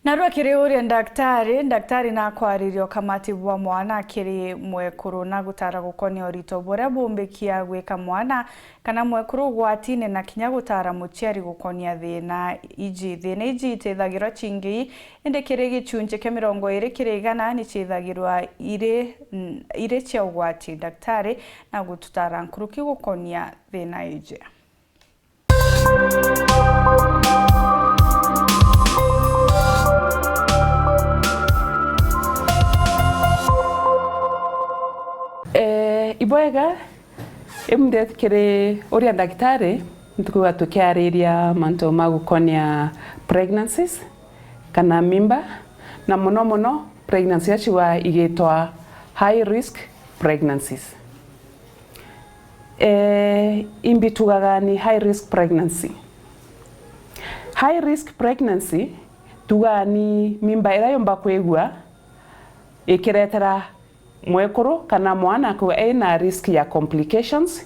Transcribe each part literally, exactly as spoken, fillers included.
Narua kiri uria ndaktari, ndaktari nakwariria ukamati bwa mwana kiri mwekuru na gutara gukonia urito buria bumbikia gwika mwana kana mwekuru ugwatine, na kinya gutara muciari gukonia thina iji. Thina iji itithagirwa cingi, indi kiri gicunci kia mirongo iri kiri igana ni cithagirwa iri, iri cia ugwati. Ndaktari na gututara nkuruki gukonia thina iji. Eh, ibwega, imunde kiri uria ndagitari, ntukwigua tukiariria mantu ma gukonia pregnancies kana mimba, na muno muno pregnancy iria cigwa igitwa high risk pregnancies. Eh, imbi tugaga ni high risk pregnancy? High risk pregnancy tugaga ni mimba iria yumba kwigua ikiretera mwekuru kana mwana kwigua ena risk ya complications,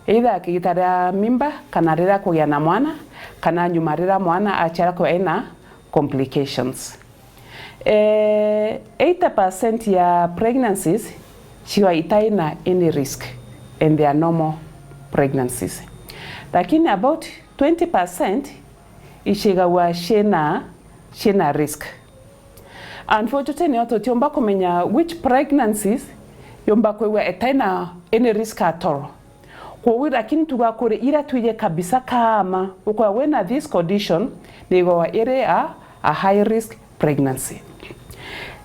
either akigita ria mimba kana riria kugia na mwana, kana nyuma riria mwana aciara kwigua ena complications. Eh, eighty percent ya pregnancies ciwa itai na any risk and they are normal pregnancies. Lakini about twenty percent icigagwa ciina, ciina risk. Unfortunately, nio tutiumba kumenya which pregnancies yumba kwigua itai na any risk at all. Kwoguo, lakini tuga kuri ira twije kabisa kama ukwigua wina this condition, ni igagwa iri a, a high risk pregnancy.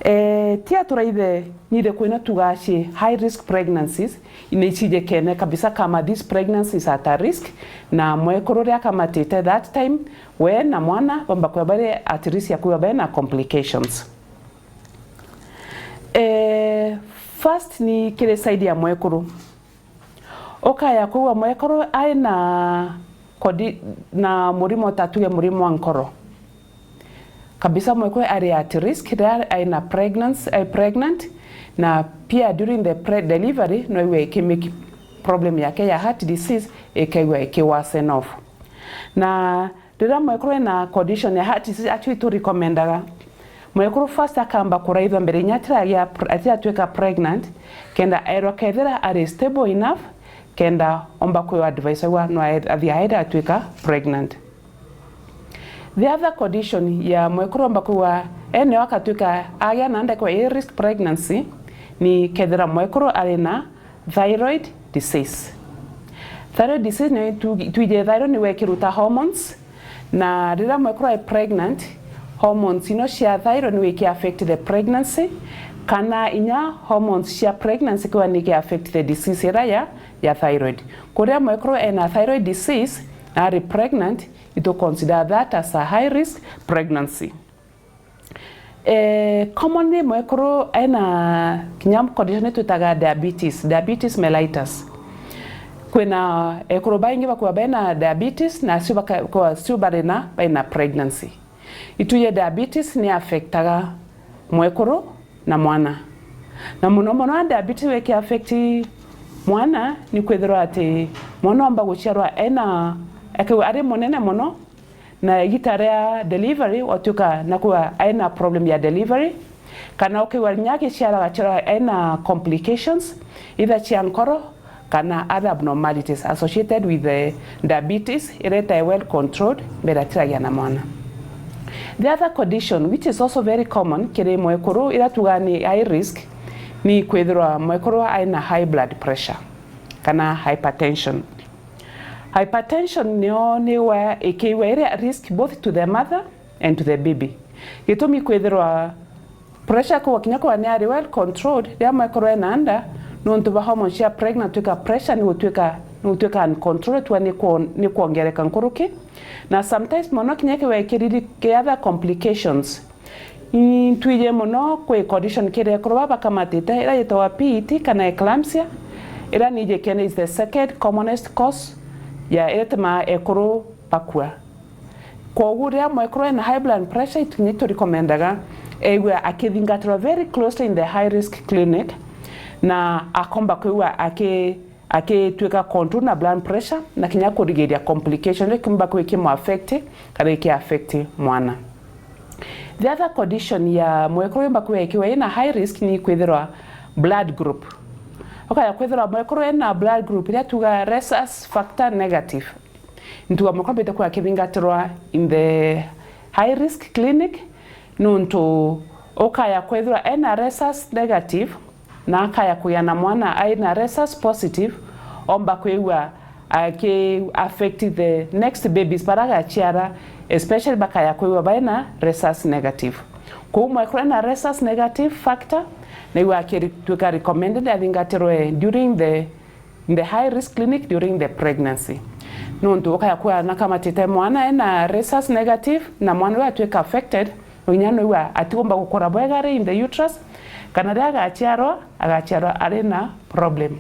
Eh, tia turaithe nithe kwina tuga ci high risk pregnancies, ni icijekene kabisa kama this pregnancy is at a risk, na mwekuru ria akamatite that time, we na mwana bamba kwigua bari at risk ya kwigua bena complications. Eh, first ni kiri side ya mwekuru. Ukaya kwigua mwekuru ai na kodi-, na murimo ta tuge murimo wa nkoro. Kabisa mwekuru ari at risk riria ai na pregnancy, ai pregnant, na pia during the pre-, delivery no iwe ikimake problem yake ya heart disease ikaigua ikiworsen off. Na riria mwekuru ena condition ya heart disease, actually tu recommendaga mwekuru first akamba kuraithwa mbere inya atiragia pr-, atiratwika pregnant, kenda aerwa kethira ari stable enough, kenda omba kwigua advice aigua no ae-, athia aere atwika pregnant. The other condition ya mwekuru omba kwigua eneo akatwika agia na ndekwa i risk pregnancy ni kethira mwekuru ari na thyroid disease. Thyroid disease ni tu-, twije thyroid ni wekiruta hormones, na riria mwekuru ai pregnant, hormones ino cia thyroid ni wiki affect the pregnancy, kana inya hormones cia pregnancy kwa ni affect the disease ira ya, ya thyroid. Kuria mwekuru ena thyroid disease na ari pregnant, itu consider that as a high risk pregnancy. Eh, commonly mwekuru ena kinya condition twitaga diabetes, diabetes mellitus. Kwina ekuru baingi bakua bena diabetes na acio baka-, kwa acio bari na, bena pregnancy. Ituje diabetes ni affectaga mwekuru na mwana. Na muno muno diabetes wiki affect mwana ni kwithirwa ati mwana omba guciarwa ena, eke-, ari munene muno, na igita ria delivery, watwika na kuwa aina problem ya delivery, kana ukiwa nya agiciara agacira aina complications, either cia nkoro, kana other abnormalities associated with the diabetes, iria itae well controlled, mbere atiragia na mwana. The other condition, which is also very common kiri mwekuru, ira tugaa ni high risk, ni kwithirwa mwekuru aina high blood pressure, kana hypertension. Hypertension nio ni wa ikiwa iri a risk both to the mother and to the baby. Gitumi kwithirwa pressure kwa kinya kwa ni ari well controlled, ria mwekuru ena nda, nontu ba hormone cia pregnant twika pressure ni gutwika, ni gutwika uncontrolled, twa ni kuo-, ni kuongereka nkuruki. Na sometimes mono kinya kiwa ikiriri ki other complications. Intwije mono kwi condition kiri ekuru baba bakamatite, ira yitagwa P E T kana eclampsia, ira nije kene is the second commonest cause ya ira itumaa ekuru bakua. Kwogu riria mwekuru ena high blood pressure, itu-, ni turecomendaga egue akithingatirwa very closely in the high risk clinic, na akomba kwigua aki-, akitwika control na blood pressure, na kinya kurigiria complication iria kiumba kwithirwa ikimu affect kana iki affect mwana. The other condition ya mwekuru yumba kwithirwa ina high risk ni kwithirwa blood group. Ukaya kwithirwa mwekuru ena blood group iria tuga rhesus factor negative. Ntuga mwekuru ambite kwithirwa akithingatirwa in the high risk clinic, nuntu ukaya kwithirwa ena rhesus negative, na akaya kugia na mwana aina rhesus positive, omba kwigua aki affect the next babies bara agaciara, especially bakaya kwigua baina rhesus negative. Kou mwekuru ena rhesus negative factor, naigua akitwika recommended athingatirwe during the, in the high risk clinic during the pregnancy. Nuntu ukaya kwigua na kamatite mwana ena rhesus negative, na mwana uyu atwika affected, Inya noigua atigomba gukura bwega ri in the uterus, kana riria agaciarwa, agaciarwa ari na problem.